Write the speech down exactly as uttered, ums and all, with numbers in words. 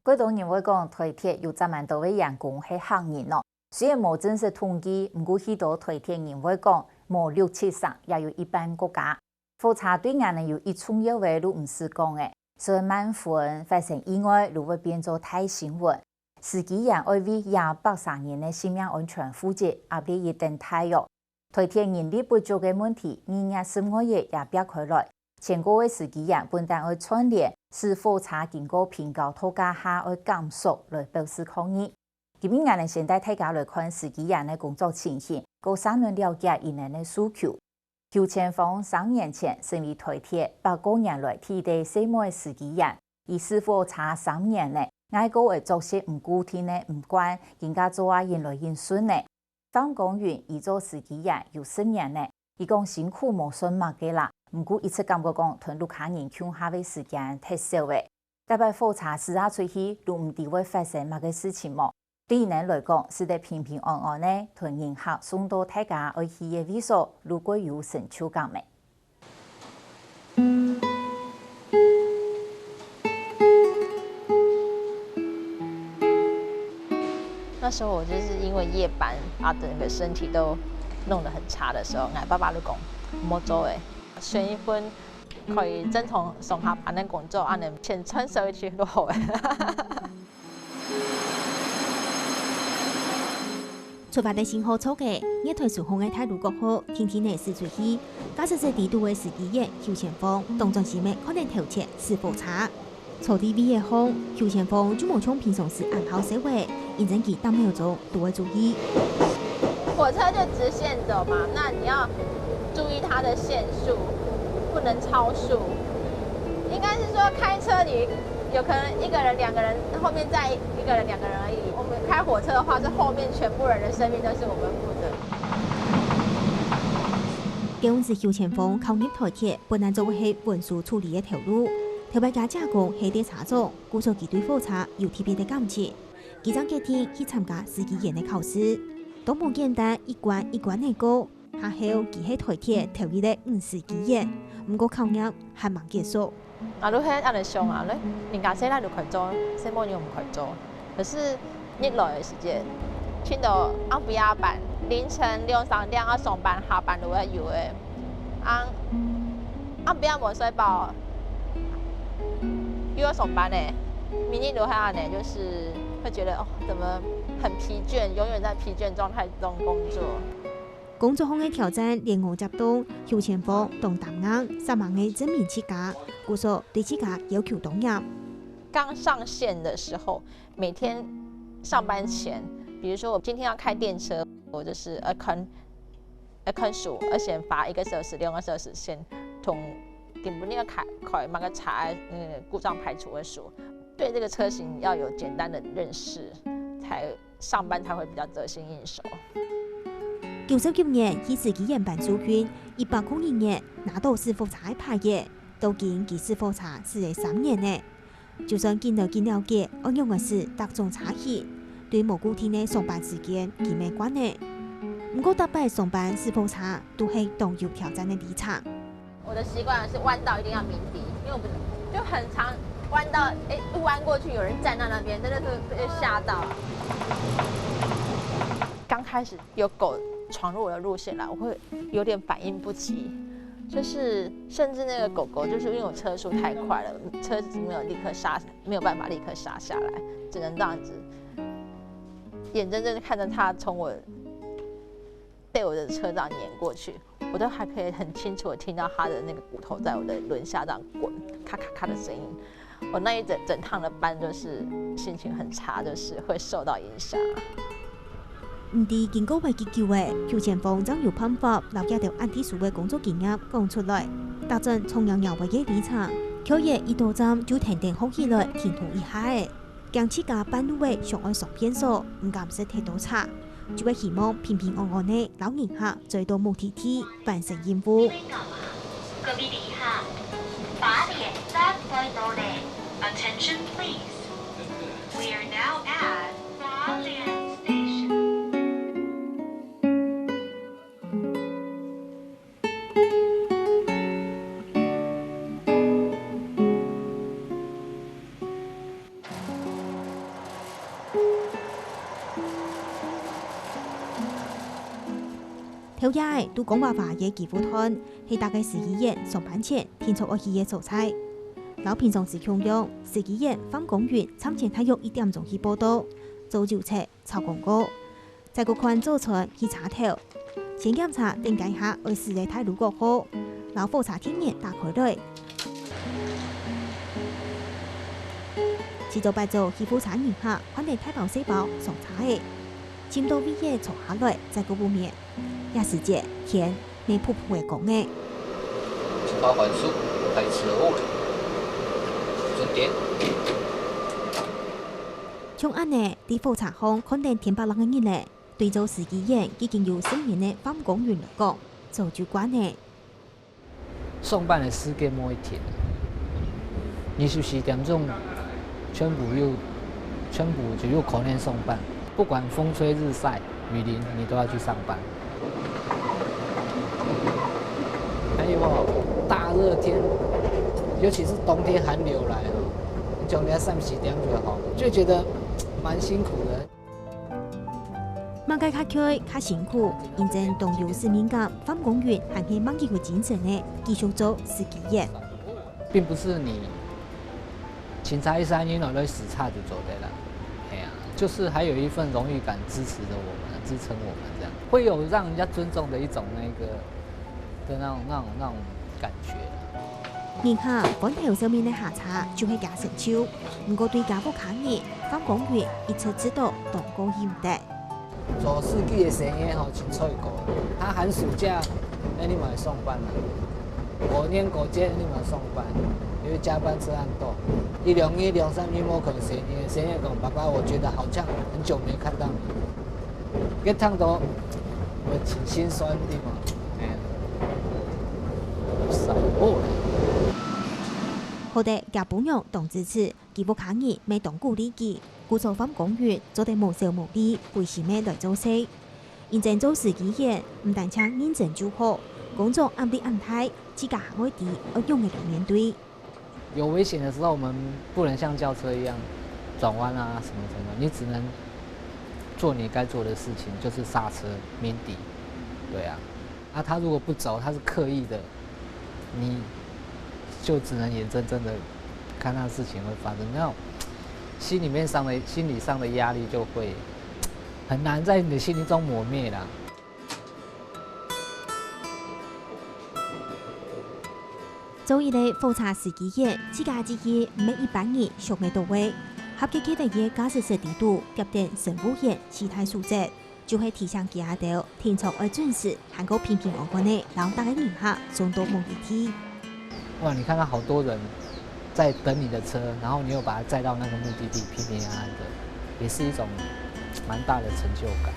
蓋多人會講，臺鐵有十萬多位員工係客人哦。雖然無正式統計，毋過許多臺鐵人會講，無六七成，也有一半過加。火車對𠊎等有一重要个，就毋使講了，所以萬分發生意外，就會變做大新聞。司機員愛為這百儕人个性命安全負責，壓力一定大哦。 臺鐵人力不足个問題，二月十五日也爆開來，千過位司機員本旦愛串聯駛火車經過平交道架下愛減速來表示抗議。今晡𠊎等先帶大家來看司機員个工作情形，過深入了解佢等个訴求。邱千芳三年前成為臺鐵百過年來第一个細妹司機員，佢駛火車三年了，挨過个作息毋固定个毋慣，今下做啊應來應順了。 范光雲佢做司機員有十年了，佢講辛苦無算麼个啦，毋過一直感覺講同屋下人共下个時間忒少了。逐擺火車駛啊出去，都毋知會發生麼个事情無。對佢等來講，使得平平安安个同人客送到大家愛去个位所，就蓋有成就感了。 那時候我就是因為夜班啊，整個身體都弄得很差的時候，𠊎爸爸就講，毋好做誒，選一份可以正常上下班的工作，恁樣錢賺少一些就好了。出發个信號錯个，月台上空个大路過後，定定仔駛出去。駕駛室裡肚个司機員邱千芳，當專心个看等頭前駛火車。坐在位仔項，邱千芳就無像平常時恁咆哮仔，因為佢逐秒鐘都會注意。火車就直線走嘛，那你要注意它的限速，不能超速。應該是說開車你有可能一個人、兩個人，後面載一個人、兩個人而已。我們開火車的話，是後面全部人的生命都是我們負責。該陣時邱千芳考入臺鐵，本來做个係運輸助理个頭路。頭擺厥姐公係列車長，故所佢對火車有特別个感情。佢正決定去參加司機員个考試。當無簡單，一關一關个過， 下後佢係臺鐵頭一个女司機員，毋過考驗還吂結束。啊，就係恁樣想啊，咧，人家細倈就開做，細妹人毋開做。可是日來个時節，聽到暗晡夜班，凌晨兩三點愛上班下班就會有个。啊，暗晡夜無睡飽，又要上班呢，每日都係恁樣，就是會覺得，哦，怎麼很疲倦，永遠在疲倦狀態中工作。 工作項个挑戰連五接當，邱千芳當擔硬，煞猛个證明自家，故所對自家要求當嚴。剛上線的時候，每天上班前，比如說我今天要開電車，我就是要看，要看書，要先花一個小時、兩個小時，先同頂部那個開，開那個查，嗯，故障排除的書，對這個車型要有簡單的認識，才 上班才會比較得心應手。九十九年去司機員班受訓，一百空一年拿到駛火車个牌仔，到今佢駛火車駛了三年了。就算緊來緊了解，愛仰般駛逐種車型，對無固定个上班時間，佢乜慣了。毋過逐擺上班駛火車，都係當有挑戰个里程。 我的習慣是彎道一定要鳴笛，因為我們就很常彎道，哎，一彎過去有人站在那邊，真的是被嚇到。剛開始有狗闖入我的路線啦，我會有點反應不及，就是甚至那個狗狗，就是因為我車速太快了，車子沒有立刻剎，沒有辦法立刻剎下來，只能這樣子眼睜睜看著牠從我，被我的車這樣碾過去。 我都還可以很清楚地聽到牠的那個骨頭在我的輪下這樣滾，咔咔咔的聲音。我那一整，整趟的班就是心情很差，就是會受到影響。毋知經過會幾久仔，邱千芳正有辦法摎這兜恁特殊个工作經驗講出來，踏轉長貓貓仔个里程，卻也一到站就跈等學起來，停動一下仔。 驚自家半路仔想愛上便所，毋敢駛忒多掣，就會希望平平安安仔摎人客載到目的地，完成任務。各位旅客，花蓮站到了。Attention please. We are now at 花蓮 Station. 到這个都講話話个機務段，係逐个司機員上班前定著愛去个所在。摎平常時共樣，司機員范光雲參前大約一點鐘去報到，做右側，抄廣告，再過看左轉去車頭，先檢查等該下愛駛个大路過後，摎火車天眼打開來。七早八早，去火車人客看等大包細包上車仔，尋到位仔坐下來，再過晡面。 這時節，天乜殕殕仔光仔。請把緩速開車後準點。像恁仔，在火車項看等天白亮个日仔，對做司機員已經有十年个范光雲來講，早就慣仔。上班的世界沒有停，二十四點鐘全部有，全部就有可能上班，不管風吹日曬、雨淋，你都要去上班。還有哦，大熱天，尤其是冬天寒流來哦，你就要三四點就好，就覺得蠻辛苦的。麼个較𤸁較辛苦，因爭當有使命感，范光雲還係吂幾有精神个，繼續做司機員。並不是你 清查一下，你拿來駛車就做得了。哎呀，就是還有一份榮譽感支持著我們，支撐我們這樣，會有讓人家尊重的一種那個的那種那種那種感覺啦。人客翻頭上面个下車就係厥成就，毋過對厥屋下人，范光雲一直知道當過意毋得。 做司機个生意吼，真辛苦。他寒暑假，哎，你嘛上班啊。過年過節，你嘛上班，因為加班車很多。一兩日、兩三日無看生意，生意講：「爸爸，我覺得好像很久沒看到你。」該聽到，我挺心酸的嘛。哎，辛苦。好得厥餔娘當支持， 佢屋下人乜當鼓勵佢，故所范光雲做得無愁無慮，歸心仔來做事。因爭做司機員，毋單淨認真就好，工作壓力恁大，自家還愛知愛仰仔來面對。有危險的時候，我們不能像轎車一樣轉彎啊什麼什麼，你只能做你該做的事情，就是剎車、鳴笛，對啊。啊，他如果不走，他是刻意的， 你就只能眼睁睁的看那事情會發生，那種心裡面上的，心理上的壓力就會很難在你的心中磨滅啦。做一个火車司機員，自家知佢毋係一般人想得到个，合格个駕駛室底肚貼等乘務員四大守則， 就係提醒佢兜定著愛準時，還過平平安安个摎逐个人客送到目的地。哇，你看到好多人在等你的車，然後你又把他載到那個目的地，平平安安的，也是一種蠻大的成就感。